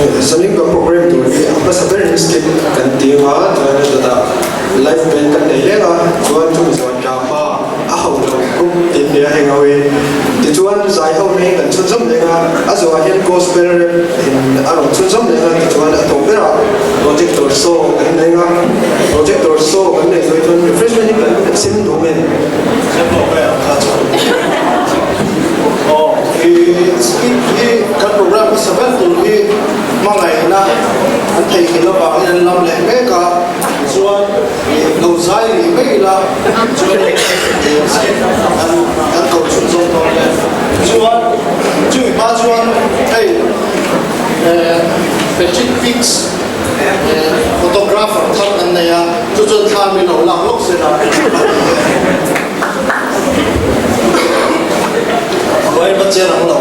Zanin kan program tur hi a hmasa berin skit kan ti anga chuan a dawtah live band kan nei leng a, chuan chumi zawh drama a ho lo group tih nia heng ho hi. Tichuan zai ho hi kan chhunzawm leng a, a zawhah hian gospel rap in a rawn chhunzawm leng a, tichuan a tawp berah projector show kan nei a, projector show kan neih zawih chuan refreshment hi kan sem duh em? Sem lo mai ang kha chu. Aw i skit hi kan program hmasa ber tur hi hmangaihna an theihnghilh avangin an lam leh mek a, chuan i lo zai rih mai ila chuan i skit an kan ko chhunzawm dawn e. Chuan chumi hma chuan hei eh Patrick Pics eh photographer thar kan nei a, chu chuan thla min lo lak lawk zel a a ni e. Ruai va cher ang lo.